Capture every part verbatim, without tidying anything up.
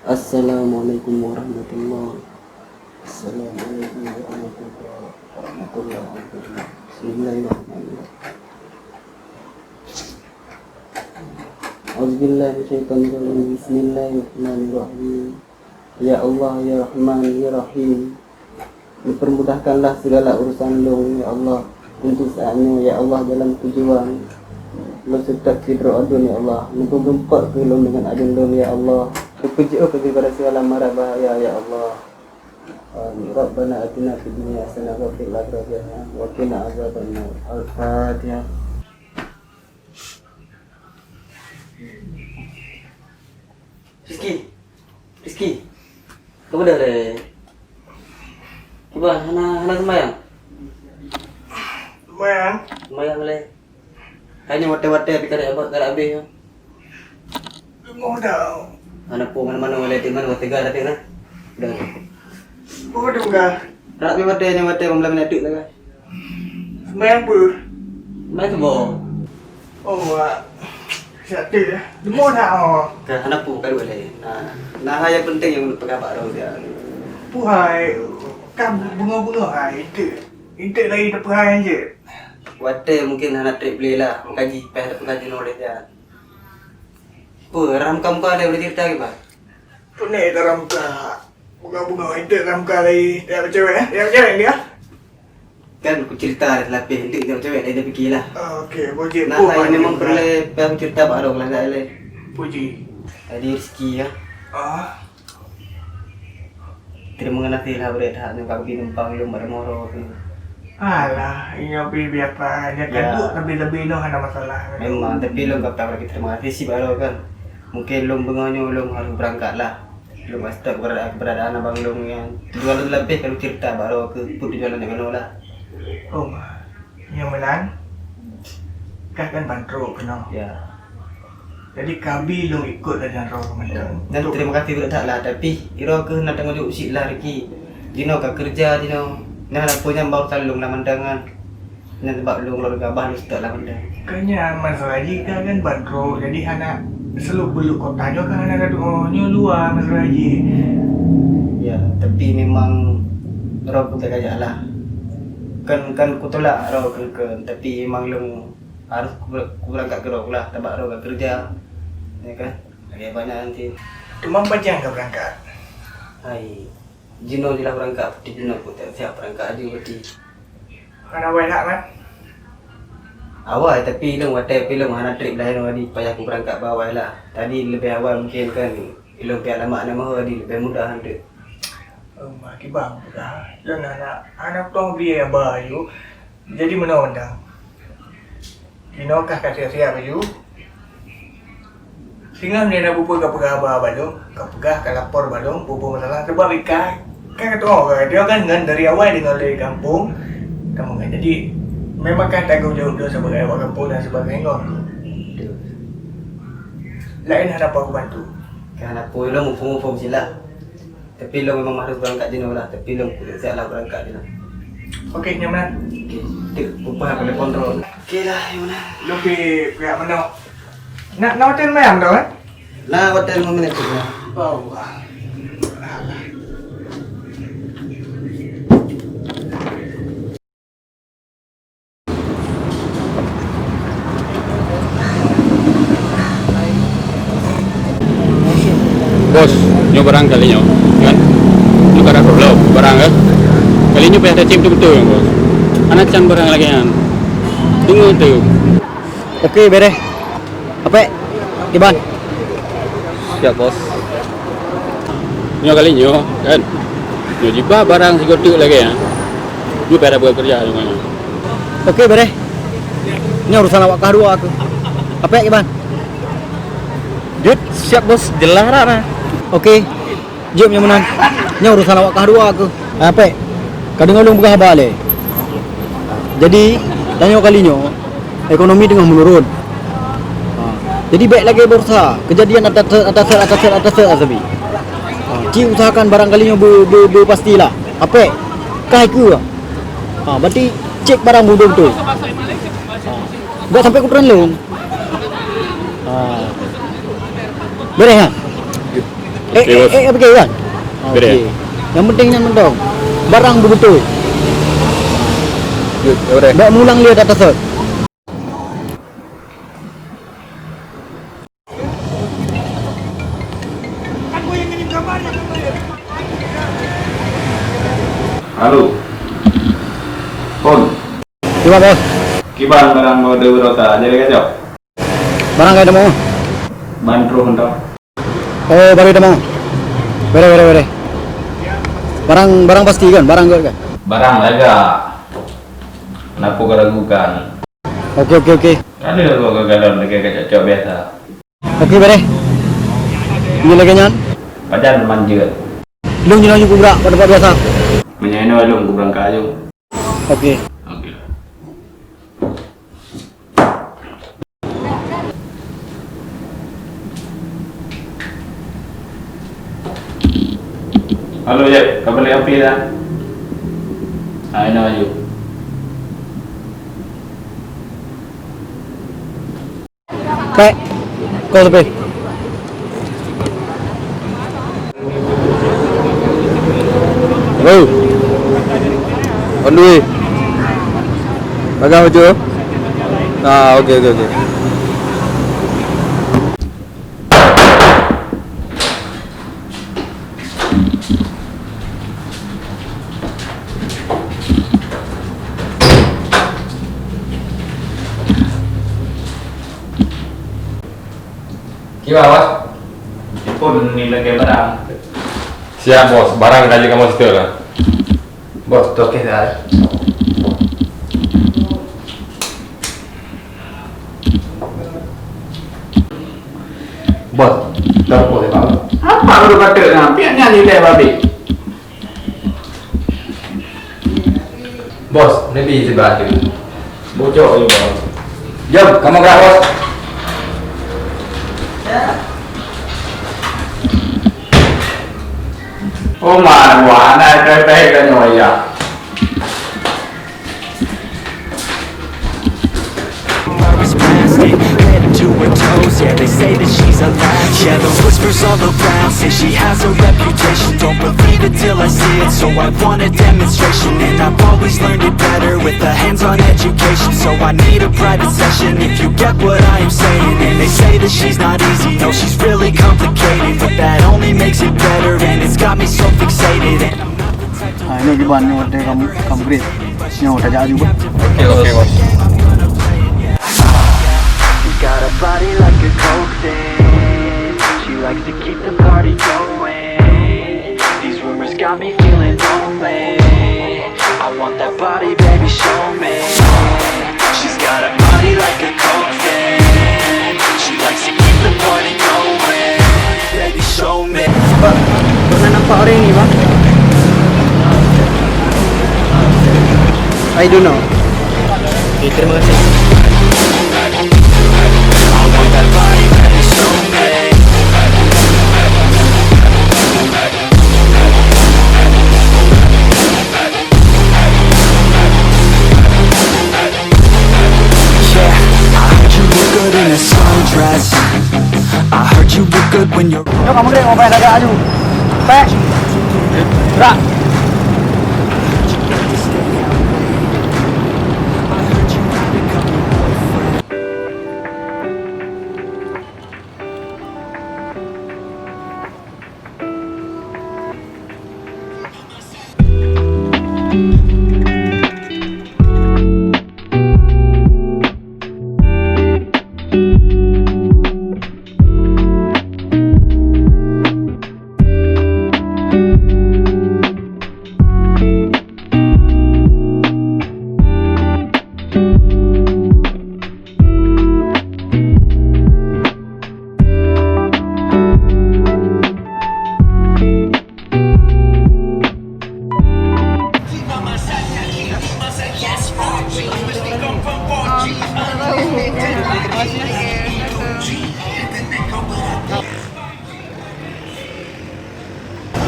Assalamualaikum warahmatullahi. Assalamualaikum warahmatullahi wabarakatuh. Bismillahirrahmanirrahim. Auzubillahi minasyaitonirrajim. Bismillahirrahmanirrahim. Ya Allah, ya Rahman, ya Rahim. Dipermudahkanlah segala urusan lôn, ya Allah. Untuk saat nyoe, ya Allah, dalam tujuan lôn seutôt sidroe aduen, ya Allah. Neupeubumpok keu lôn deungon aduen lôn, ya Allah. Neupeujiôh keu daripada segala mara bahaya, ya Allah. Amin. Rabbana atina fid dunya hasanah wa fil akhirati hasanah wa qina azabannar. Al-Fatihah. Rizki. Rizki. Kamu dah deh. Kiban, hana, hana sembayang? Sembayang? Sembayang leh. Hai ni watèe-watèe tapi kada abah, kada habéh. Deungoe dah. Hana peue manoe-manoe lé teuma watèe gah tapi nah. Dah. Peue tu gah? Rak pi watèe nyoe watèe bang beulamin ateuk lah gah. Sembayang peue? Sembayang suboh. Oh, wak. Siap tu ya. Deungoe dah oh. Ka hana peue ka dua lé. Nah, nah hai nyang penting nyang peugah bak droe dia. Peue hai? Kan beungoh-beungoh hai. Itu, itu lagi teupeue hai je. Watèe mungkin hana trép lé lah, meukaji payah teupeugah jinoe lé nyan. Peue, rhah muka-muka lé, boleh cerita kiban? Peue nyan rhah muka? Bunga-bunga, enteuk rhah muka lé, jak cewek, eh? Jak cewek dia? Kan ku cerita lé lapéh, enteuk jak cewek, dah pike lah. Ah, okey, bujik. Nah, saya memang peureulèe payah cerita bak droe lah, tak lé. Puji. Jadi rezeki ya. Ah. Terima kasih lah, beureukat that nyoe ka geubi numpang lôn bak rumoh droe tu. Alah, inyoe pi biasa, nyan ka duek leubeh-leubeh nyoe hana masalah. Memang, tapi lôn ka ucap lagi terima kasih sih bak droe kan. Mungkin lôn beungoh nyoe lôn harôh beurangkat lah. Lôn ka stop keubera-, keubeuradaan abang lôn nyan. Tujuan lôn leubeh ka lôn cerita bak droe keu peue tujuan lôn jak keunoe lah. Oh, ma. Nyang meunan, kah kan ban trok keunoe. Ya. Jadi kabi lôn ikot lagèe nyan droe mantong. Dan terima kasih beureukat that lah, tapi droe keuh na tanggung jaweueb cit lah Ricky. Jinoe ka keureuja jinoe. Nah, lampôh nyan baru salông lah mantong nyan. Nyan sabab lôn keuluwarga abah lôn seutôt lah mantong. Keu nyan masalah jih kah kan ban trok, jadi hana seuluk beuluk kota nyoe kah hana ka tu'oh. Nyoe luwa masalah jih. Ya, tapi memang droe keuh ka jak lah. Kan, kan kutulak droe keuh, tapi memang lôn harôh ku, ku beurangkat keudroe lah, sabab droe ka keureuja, ya kan? Lagèe banyak nanti. Teuma pajan ka beurangkat? Hai, jinoe jih lah beurangkat, peuti jinoe ku siap beurangkat aju peuti. Hana awai that kan? Awai, tapi lôn watèe pi lôn hana trép laén wadi payah ku beurangkat bak awai lah. Tadi leubeh awai mungkin kan, lôn pihak lamak na meuhôi wadi leubeh mudah hantu. Em, akiban peugah, lôn hana, hana tong bri haba aju. Jadi meunoe mantong. Jinoe kah ka siap-siap aju. Singoh meunyoe na peue-peue ka peugah haba bak lôn, ka peugah, ka lapor bak lôn, peue-peue masalah. Sabab i kah, ka katu'oh ka, dia kan ngon dari awai deungon lé gampông. Kamoe kan jadi memang ka tanggông jaweueb lôn sibagai awak gampông dan sibagai inong. Laén hana peue kubantu. Ka hana peue, lôn muphom-muphom cit lah. Tapi lôn memang harôh beurangkat jinoe lah, tapi lôn siap lah beurangkat jinoe. Oke, nyan meunan. Oke, teuk, peue-peue telepon droe. Oke lah, nyan meunan. Lôn pi pihak meunoe. Na, na watèe mayang droe, kan? Na watèe lima menit tu, ya. Oh, wah. Bos, nyoe barang kali nyoe, kan? Nyoe ka rhot lom barang, kan? Kali nyoe payah tacém beutôi-beutôi, Bos. Hana can barang lagèe nyan. Deungö teuh. Oke, bereh. Apek, kiban. Siap, Bos. Nyoe kali nyoe, kan? Nyoe jibah barang sigoe teuk lagèe nyan. Nyoe payah buet keureuja nyoe. Oke, bereh. Nyoe urusan awak kah dua keuh. Apek, kiban. Jeuet, siap, Bos. Jeulaih rak na. Oke. Jeuet nyoe meunan. Nyoe urusan awak kah dua keuh. Apek, ka deungö lôn peugah haba lé. Jadi, tanyoe kali nyoe, ekonomi teungoh meunurun. Ha. Jadi, bèk lagèe bursa, keujadian atas, atas, atas, atas, atas, atas, atas, ha. Ci usahakan barangkali nyoe be, be, be pastilah. Apek, kah keuh. Ha, berarti cek barang beutôi-beutôi. Ha. Bèk sampai kutreun lôn. Ha. Bereh, ha? Eh, eh, eh, oke kan? Oke. Yang penting nyan mantong. Barang beutôi. Yuk, ya udah. Dak mulang dia tak tersot. Halo. Phone. Kiban, Bos. Kiban barang mode berota, jadi kacau. Barang ka tamong? Ban troh entah. Oh, baru tamong. Bere, bere, bere. Barang, barang pasti kan? Barang gèt kan? Barang lagak. Kenapa kau ragukan? Oke, oke, oke. Ada kau gagalon lagi kacau-kacau biasa. Oke, bere. Ini lagi nyan. Pajan manjat. Lung nyoe laju kubra pada tempat biasa. Meunyoe lung kubrang kayu. Oke. Oke. Halo, Jep. Ka balik api dah? Ah, ina aju. Pek. Kau sepi. Halo. On the way. Pegang baju. Ah, okey, okey, okey. Kiban, Bos? Ipun ni lagèe barang. Siap, Bos. Barang ka jeuet kamoe setor lah. Bos, toke dah. Bos, dah, Bos, ya, Bos. Apa baru kata, nah, pihak nyan nilai babi. Bos, neubri sibak tu. Bocok je, Bos. Jom, kamoe gerak, Bos. Oh, ma, wah, anak pepeh kan, oh, ya. Flowers blasting, head to her toes. Yeah, they say that she's a latch. Yeah, the whispers all around say she has a reputation. Don't believe it till I see it, so I want a demonstration. And I've always learned it better with a hands-on education. So I need a private session if you get what I am saying. And they say that she's not easy, no, she's really complicated. But that only makes it better, and it's got me so fixated. And I'm not the type to Ha, ini kiban ni, watèe kam, kam grade. Nyoe tajak aju, Bos. Oke, oke, Bos. She got a body like a coke thing. She likes to keep the party going. These rumors got me feeling lonely. I want that body, baby, show me. She's got a body like a coke thing. She likes to keep the party going. Baby, show me. Bang, pernah nampak orang ini, Bang? I don't know. Oke, terima kasih. Yeah, I heard you look good in a sundress. I heard you look good when you're Jom, kamoe dek, mau payah dagang aju. Pek. Gerak.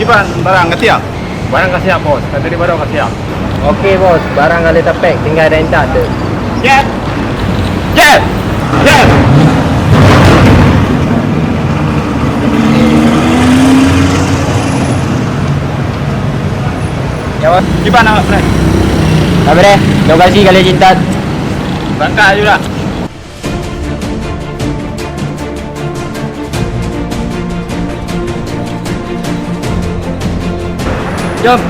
Kiban barang ka siap? Barang ka siap, Bos. Ka tadi baru ka siap. Oke, Bos. Barang ka lheueh tapek, tinggai dah intat deh. Jep! Jep! Jep! Kiban awak, Fred? Sabar deh, lokasi kali cinta. Berangkat aju dah. Jom.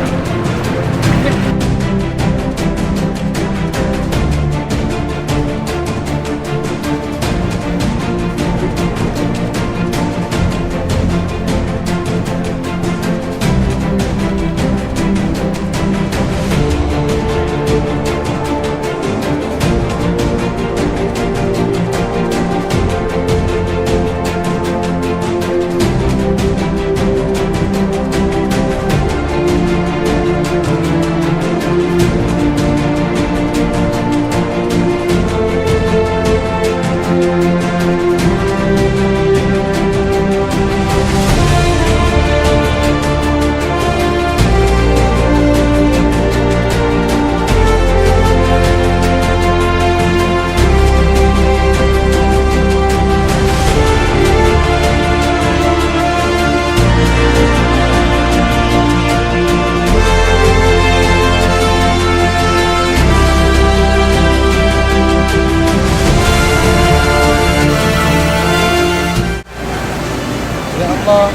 Ya Allah,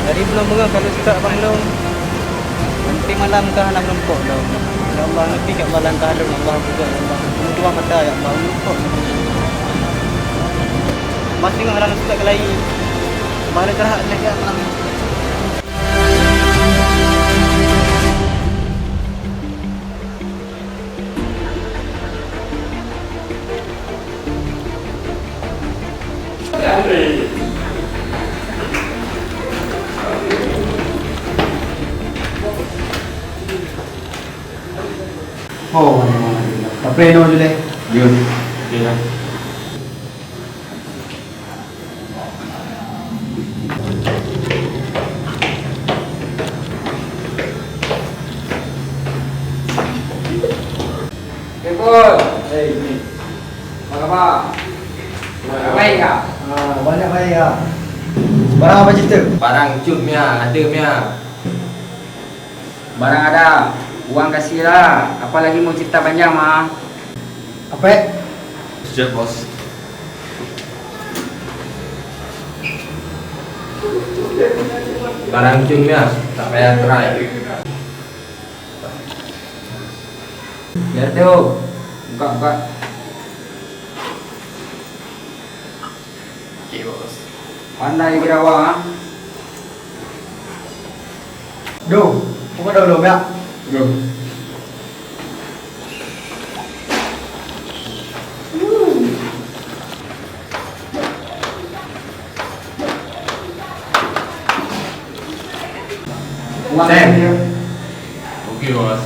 dari bunoe beungoh ka lôn seutôt Abang lôn. Nanti malam ka hana meurumpok lom. Ya Allah, nanti kat malam ka lôn, Allah, buka, ya Allah. Lôn tuah mata, ya Allah, meurumpok. Masih ngon hana lôn seutôt keulayi. Bah lôn istirahat lé, ya, malam ni. Oh, mana, mana dia? Tak pernah dulu deh. Dia. Dia. Telepon. Hei, ni. Apa khabar? Baik, Kak. Ah, banyak baik, Kak. Barang apa cerita? Barang cut mia, ada mia. Barang ada, uang kasih lah. Apa lagi mau cerita panjang, Ma? Apa? Siap, Bos. Barang cun ya, tak payah try. Ya tu, buka, buka. Okey, Bos. Pandai kira awak, ha? Duh, buka dulu, ya. Duh. Uang dia. Okey, Bos.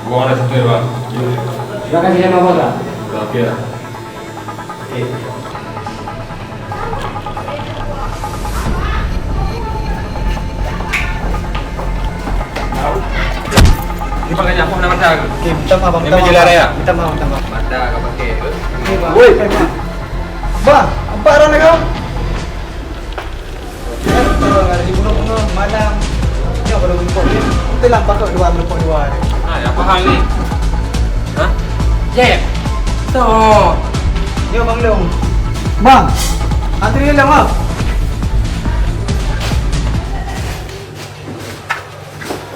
Buang ada satu, Bang. Terima kasih, ya, Bang. Okey. Ni pakai nyapu nak mata ke? Okey, minta maaf, Bang. Ni minta maaf, menjelar Bang. Ya? Minta maaf, minta maaf. Mata kau pakai tu. Okey, Bang. Woi. Bang, empat orang dah kau? Hari bunoe-bunoe malam. Nyoe baru meureumpok ni. Beutôi lah, pakot dua meureumpok dua ni. Ha, apa hal ni? Ha? Jeb. Toh. Nyoe Bang Long. Bang. Antri Long ah.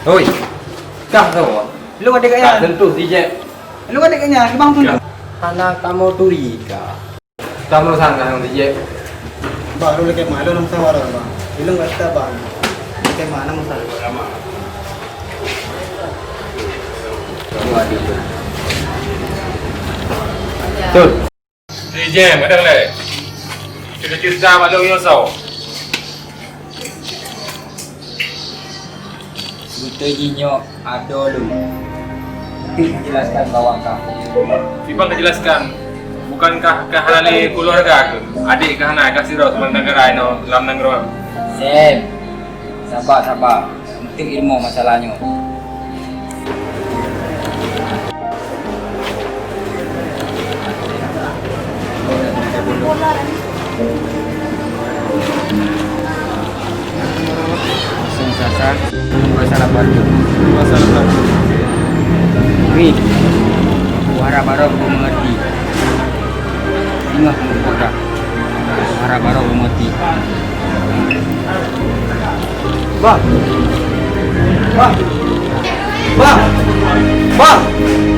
Oi. Kah tu? Long ada kat nyan. Tak tentu si Jeb. Long ada kat nyan, Bang tu. Hana kamoe turi kah? Tam rosan kan, Bang Tijek? Bang, lôn lakèe meu'ah, lôn na meusawa lôn, Bang. Ilôn ka teuka, Bang. Lakèe meu'ah, na meusawa. Betul. Tijek, kadang lé. Cerita-cerita bak lôn nyoe soe? Beutôi jih nyoe adoe lôn. Pih jelaskan bak kah. Kiban ka jelaskan, bukankah kah hana lé keuluwarga keuh? Adék kah hana, kah sidroe teuma neugara inoe lam nanggroe? Sam, saba, saba. Eunteuk irumoh masalah nyoe. Kosong sasa, dua salapan. Dua salapan. Ri, harap barok mengerti. Ingat, mudah. Harap barok mengerti. Bang. Bang. Bang. Bang.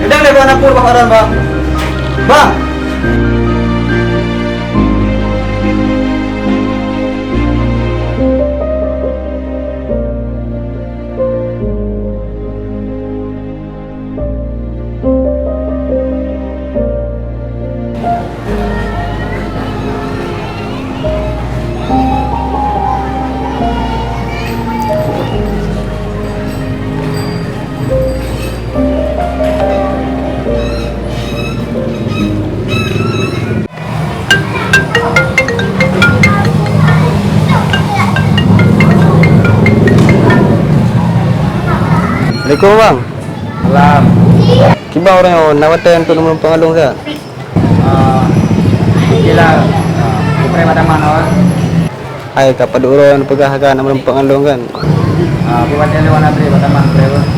Kadang lé bang dapur, Bang Aran, Bang. Bang. Assalamualaikum, Bang. Salam. Kiban uroe nyoe, na watèe untuk meureumpok ngon lôn, Kak? Ah, oke lah. Ah, oke, pada mana, Bang? Hai, ka padub uroe neupeugah hana meureumpok ngon lôn kan? Ah, bukan telu anak beri, bukan taman, beri, Bang.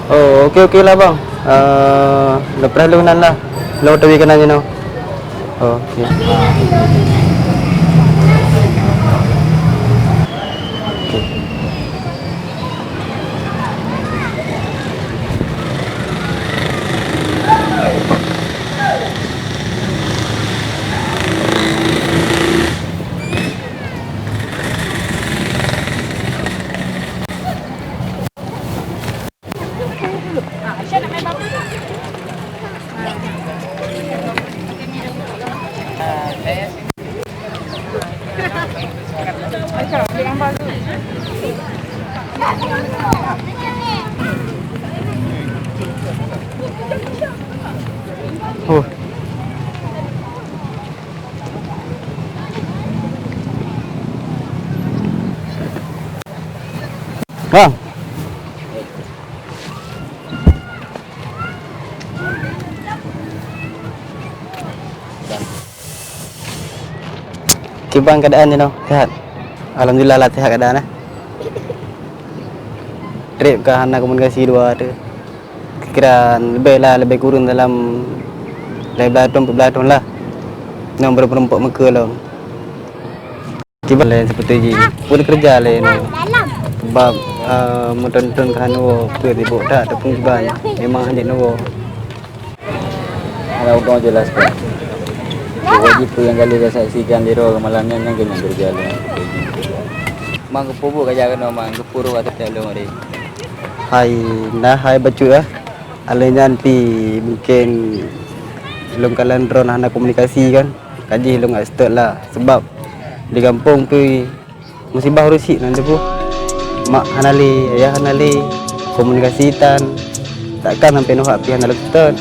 Oh, oke, oke lah, Bang. Eh, lepas lôn nan lah. Lôn teuwi keunan jinoe. Oh, oke. Huh. Bang. Kiban keuadaan jinoe, sehat? Alhamdulillah lah sehat keuadaan, eh. Trép ka hana komunikasi dua tu. Kira leubeh lah, leubeh kureueng dalam lhèe blaih thôn, peuet blaih thôn lah. Nyoe baru meureumpok meukeue lom. Kiban lé seperti jih. Pun kerja lé nyoe. Sebab, eh, meuton-ton ka hana woe, peue sibuk that ataupun kiban. Memang hana woe. Ada orang jelaskan. Wajib tu yang kali saya saksikan di roh malam ni, yang kena kerja lé. Mang keupeue buet ka jak keunoe, Mang? Keupeue rot ka teutek lôn hari? Hai, nah, hai bacut, ah. Alèh nyan pih mungkin lôn kalon droen hana komunikasi kan. Ka jih lôn stop lah. Sebab di gampông pih musibah ureueng syiek nan teupeu. Mak hana lé, ayah hana lé, komunikasi tan. Takkan sampai neuhak pih hana lôn seutôt.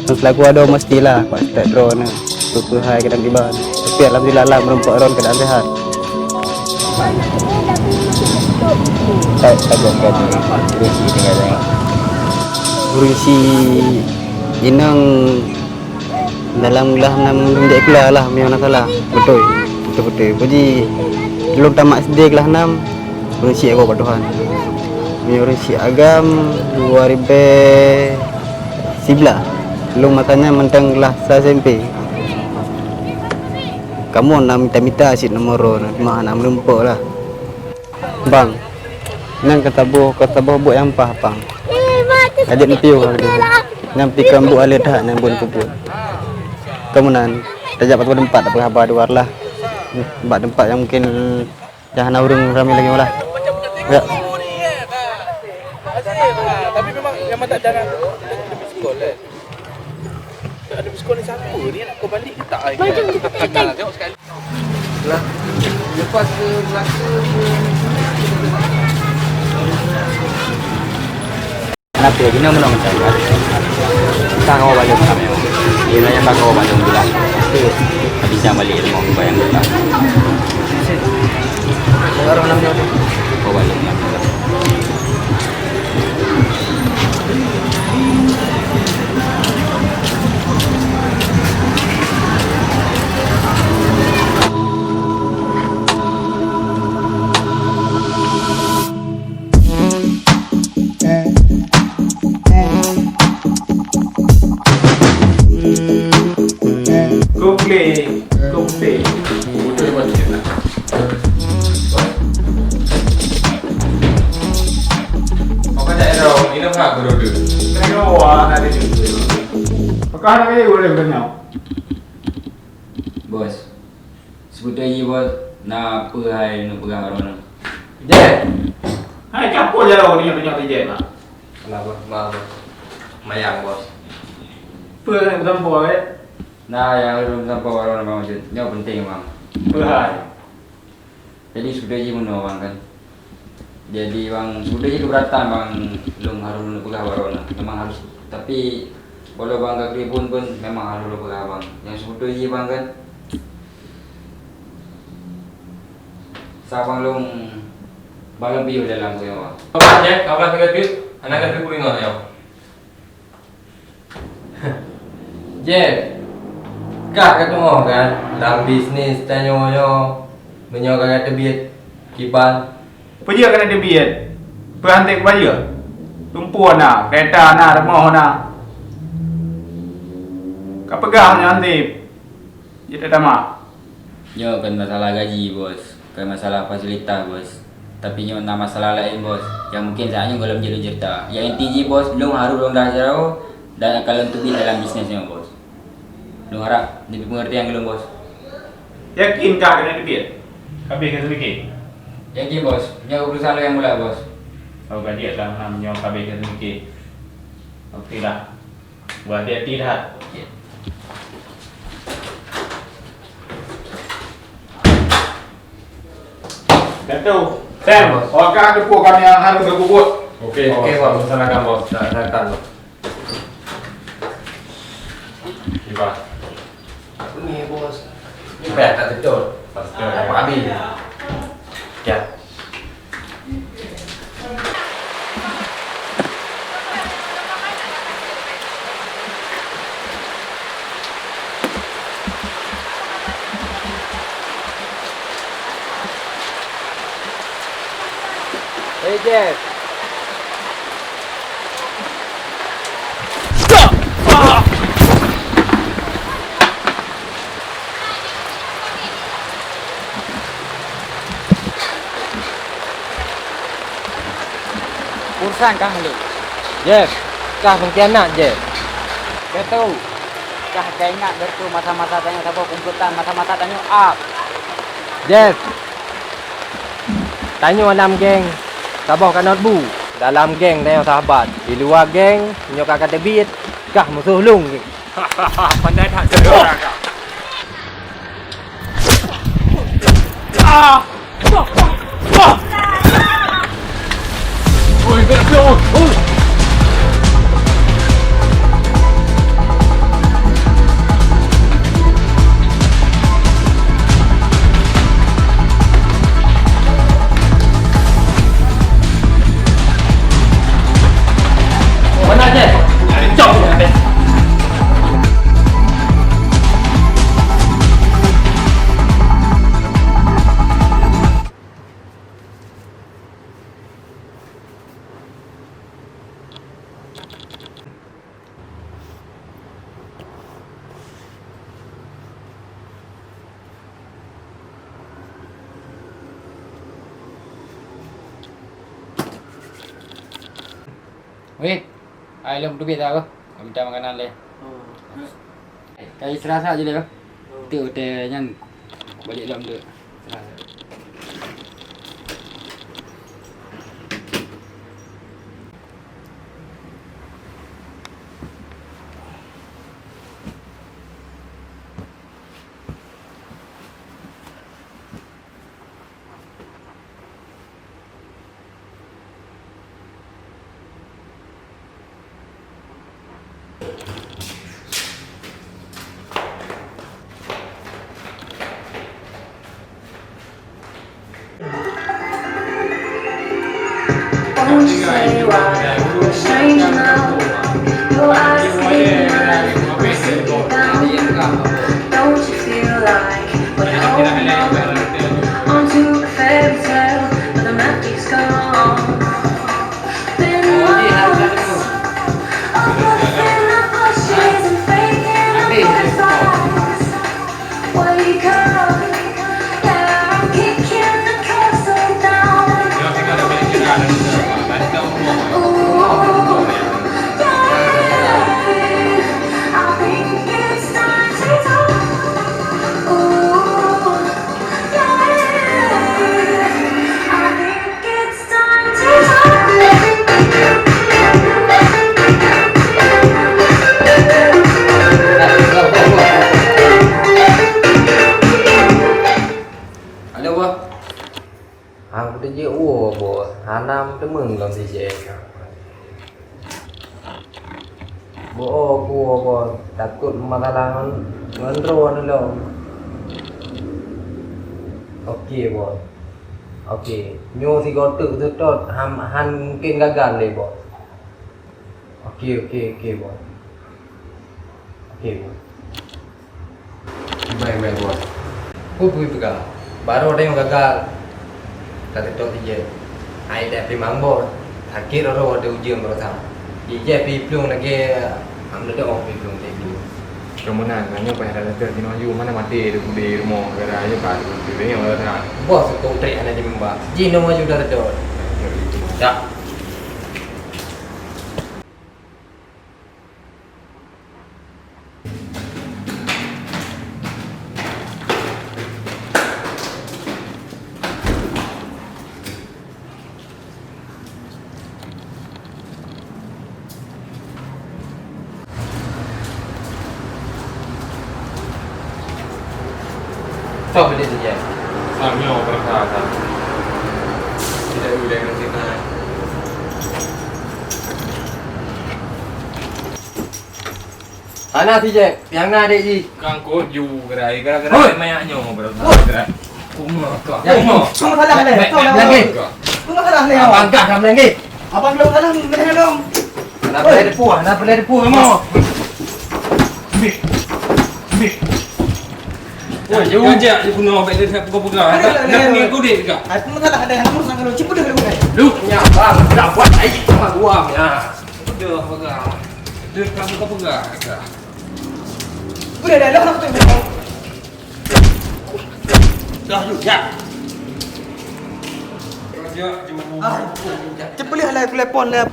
Seulaku adoe meustilah, Pak Ustaz droeneuh, peue-peue hai kadang kiban. Tapi alhamdulillah lah, meureumpok droen keuadaan sehat. Tak, tak, tak, tak. Ureueng syiek inong dalam kelas enam, enam dek kelas lah, meunyoe hana salah. Beutôi, beutôi-beutôi. Puji, lôn tamat S D kelas enam, ureueng syiek gob bak Tuhan. Meunyoe ureueng syiek agam, dua ribèe siblaih. Lôn masa nyan mantong kelas sa S M P. Kamoe na mita-mita cit nomor droeneuh, cuma hana meureumpok lah. Bang, nyan ka saboh, ka saboh buet nyang paih, Bang. Ka jeuet neupiôh lagèe nyan. Nyan pih kon buet alèh that nyan buet peubuet. Keu meunan, tajak bak teumpat, tapeugah haba di luwa lah. Bak teumpat nyang mungkin nyang hana ureueng ramé lagèe nyoe lah. Ya. Tapi memang yang mata jangan. Ada biskon ni siapa ni nak kau balik ke tak? Macam kita. Tengok sekali. Lah, lepas ke Melaka ke? Kenapa ya? Gini menang macam ni. Tak kau balik malam ni. Dia nanya tak kau balik bulan. Tapi jangan balik rumah bayang kita. Orang enam jam. Kau balik malam ni. Para kali boleh bertanya. Bos, sebetul ji bos, na peue hai neupeugah baroe nyoe? Jeh! Hai capur jaroe nyoe, nyoe, nyoe, Jeh, Bang. Alah, bos, maaf, bos. Mayang, bos. Peue hai neupeugah baroe nyoe? Na nyang lôn sampoe baroe nyoe, Bang Jun. Nyoe penting, Bang. Peue hai? Jadi, seudeh jih meunoe, Bang, kan. Jadi, Bang, seudeh jih keberatan, Bang, lôn harôh lôn peugah baroe nyoe. Memang harôh, tapi, walau Bang ka keureubeuen pun, memang harôh lôn peugah, Bang. Nyang seudeh jih, Bang, kan. Sa Bang lôn, Bang lôn piôh dalam keunoe, Bang. Kapan, Jeh? Kapan ka teubiet? Hana ka teubiet nyoe. Jeh, kah ka teungoh kan, lam bisnis tanyoe nyoe, meunyoe ka teubiet kiban. Peue jeuet ka teubiet? Peue han teubiet? Lumpur na, keureta na, rumoh na. Ka peugah nyan teubiet. Jeuet tatamah. Nyoe kon masalah gaji, Bos. Kon masalah fasilitas, Bos. Tapi nyoe na masalah laén, Bos. Nyang mungken saát nyoe gohlom jeuet lôn ceurita. Nyang inti jih, Bos, lôn harôh lôn rasa jaroe dan akan lôn teubiet dalam bisnis nyoe, Bos. Lôn harap neubri peungeurtian keu lôn, Bos. Yakin kah keuneuk teubiet? Ka abéh ka seumike? Yakin, Bos. Nyoe keuputusan lôn nyang bulat, Bos. Oh, ka jeuet lah, meunyoe ka abéh ka seumike. Oke lah. Berhati-hati that. Datu. Sam. Oka teupeue kami nyang harôh geubuet. Oke, oke, Bos. Meusalakan, Bos. Dah, dah, dah. Kiban. Apa ni, Bos? Kiban tak betul. Betul. Apa habis? Ya. Hei, Jeff. Urusan kah lé? Jeff, kah pengkhianat, Jeff. Betul. Kah ka ingat beutôi masa-masa tanyoe saboh kumplotan, masa-masa tanyoe up. Jeff, tanyoe lam geng saboh kanot bu. Dalam geng tanyoe sahabat, di luwa geng nyoe ka ka teubiet, kah musoh lôn. Pandai that syedara kah. Ah! Oi, bèk, bèk, oi, oi. Weh, hai lôn teubiet dah, ka mita makanan lé. Oh. Ka istirahat saja lé. Oh. Tu hotel nyan balik lom tu. Istirahat. Won't you say why we're strangers now? Your eyes are clear, we're sitting down. Don't you feel like we're holding on onto a fairy tale, but the magic's gone? Been months of looking at bushes and faking the butterflies. Wake up, yeah, I'm kicking the castle down. Ooh, yeah, I think Meu'en lom si Jack. Boh ku, boh, takot masalah ngon, ngon droe lom. Oke, boh. Oke, nyoe sigoe teuk seutôt han, han mungken gagal lé, boh. Oke, oke, oke, boh. Oke, boh. Ibai, ibai, boh. Peue, peue peugah? Baroe dang gagal. Ka seutôt si Jack. Ai dak pih mang, boh. Sakét roh-roh watèe ujeuen baroesa. Di Jack pih plueng lagèe, am, leudok pih plueng tadi. Kamoe na, nyoe payah that-that jinoe aju, mana maté di rumoh gara-gara nyoe ka di rumoh gara-gara. Boh, seuko trek hana jimuba. Jinoe aju dah reudot. Dah. Soe beude si Jack? Sang nyoe peurasa ka. Tidak boleh ngasih naik. Hana si Jack, nyang na adék jih. Kang kojok gerai, gara-gara Hoi! Mayak nyoe, bro. Hoi! Gerai. Kuma ka. Ya, Kuma. Kuma salah leh. Baik, baik, baik. Kuma salah leh. Abang kah dah melanggar. Abang belum salah, melanggar dong. Hana peureulèe depu, hana peureulèe depu, Kuma. Ambil. Ambil. Woi, jauh je, dia guna baik dia siapa kau pegang. Ada, ada, ada. Nak ni kau dek ke? Aku masalah ada yang kamu sangat lucu, betul, betul. Lu punya abang, dah buat air sama gua punya. Udah pegang. Dia kamu kau pegang. Udah dah, dah, dah. Dah, yuk, ya. Kerja, jauh. Ah, cepat lah, telepon lah.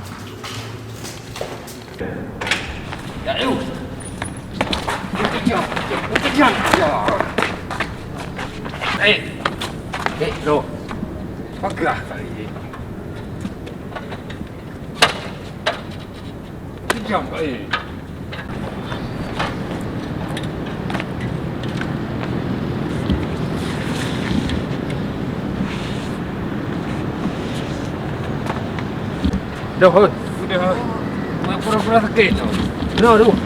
Ya, yuk. Kejam, kejam. Ya. Eh. Eh, lo. Pagarlah kali ini. Kejam, eh. Dah, hoi. Udah, hoi. Pura-pura sakit tu. Dah, dah.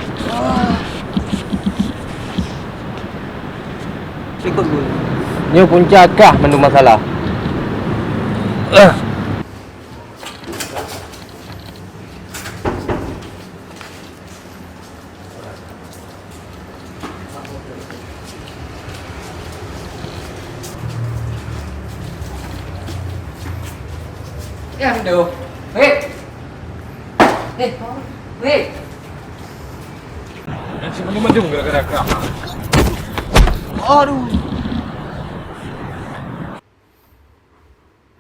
Ikut gue. Nyoe punca kah mandum masalah. Ah. Ya, aduh. Hei. Hei. Hei. Yang si maju gara-gara kah. Aduh.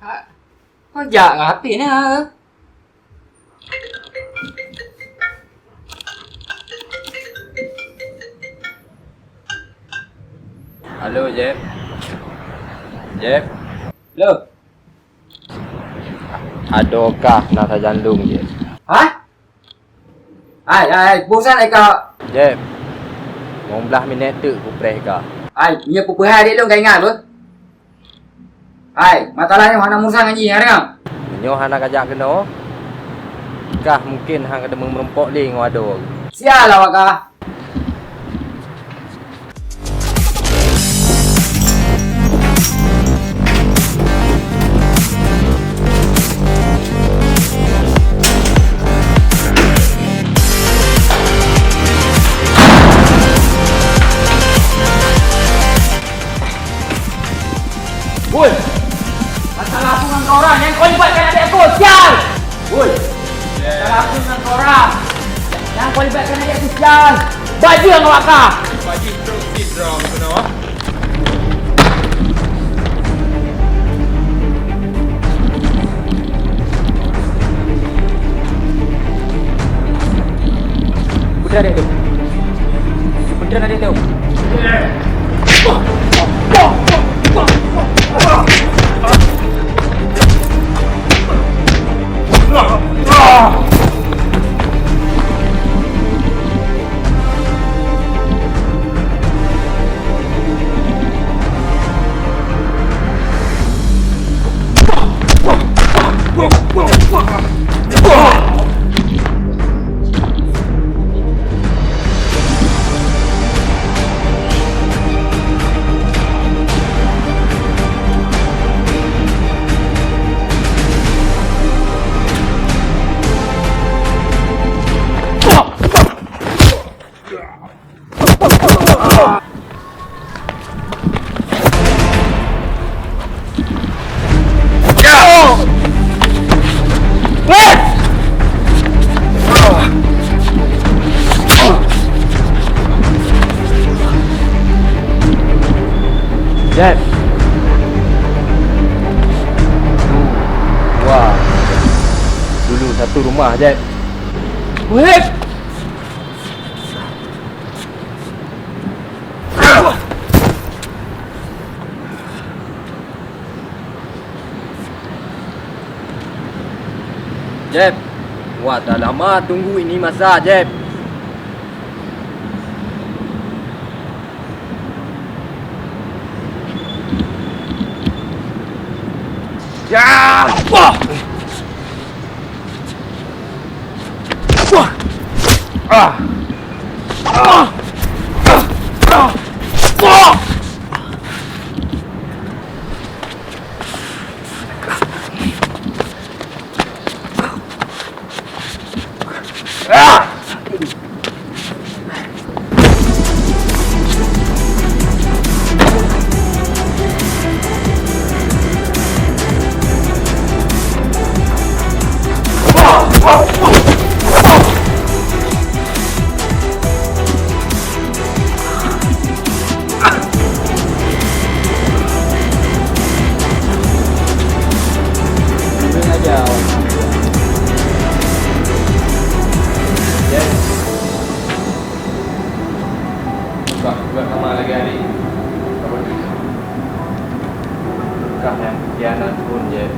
Ha. Kau jak rapi ni, ha? Halo, Jeb. Jeb. Halo. Adoe kah na sajan lôn, Jeb? Hah? Hai, hai, hai, bosan ai kau? Jeb, limong blaih minèt teuk kupreh kah. Hai, nyoe peue hai dek lôn ka ingat beuh? Hai, masalah nyoe hana meurusan ngon jih, hai deungoe? Meunyoe hana kajak keunoe, kah mungken han kadeungoe meurumpok lé ngon adoe. Sialah awak kah! Woi! Masalah aku ngon kau orang nyang kau libatkan adek aku, sial! Woi! Masalah aku ngon kau orang nyang kau libatkan adek aku, sial! Bajeueng awak kah! Bajeueng terus sidroe keunoe. Putra adek tu. Putra adek tu. Jeb. Satu, dua. Dulu satu rumah, Jeb. Weh! Jeb, wah, dah lama tunggu ini masa, Jeb. Ya! Wah! Wah! Ah! Ah! Ah! Ah! Wah! Buka, buka kamar lagi, adik. Kah nyang khianat phon jeh.